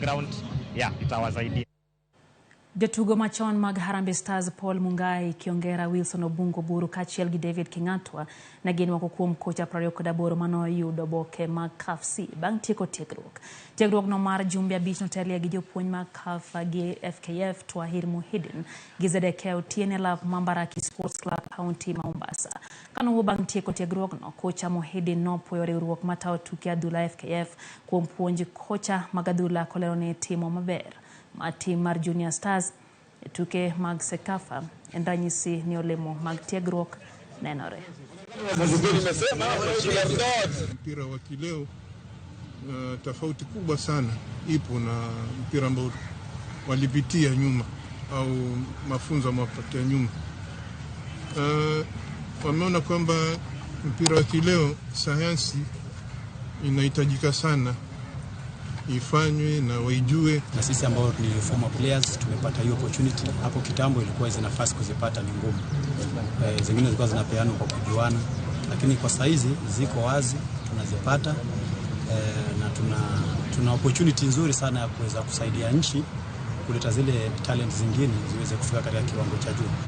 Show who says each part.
Speaker 1: ground, yeah, itawasaidia.
Speaker 2: Jotugo machon mag Harambee Stars Paul Mungai Kiongera, Wilson Obungo Buru kaachiel gi David King'atwa ne gin moko kuom kocha 28 manoyudo oboke mag CAF C bang' tieko tiegruok. Tiegruokno mar jumbe 5 notelie gi jopuonj mag CAF gi FKF Twahir Muhidin gi Zedekia Otieno e lap ma Mbaraki Sports Club kaunti ma Mombasa. Kanowuo bang' tieko tiegruokno, kocha Muhidin nopuoyo riwruok matayo tuke adhula FKF kuom puonj kocha mag adhula kolero ni timo maber ma tim mar Junior Stars e tuke mag CECAFA en ranyisi ni olemo mag tiegruok nenore.
Speaker 3: Mpira wa kileo tofauti kubwa sana ipo na mpira ambao walipitia nyuma au mafunzo amewapatia nyuma. Wameona kwamba mpira wa kileo sayansi inahitajika sana ifanywe na waijue.
Speaker 4: Na sisi ambao ni former players tumepata hiyo opportunity. Hapo kitambo ilikuwa hizi nafasi kuzipata ni ngumu, zingine zilikuwa zinapeanwa kwa kujuana, lakini kwa saizi ziko wazi, tunazipata na tuna opportunity nzuri sana ya kuweza kusaidia nchi kuleta zile talent zingine ziweze kufika katika kiwango cha juu.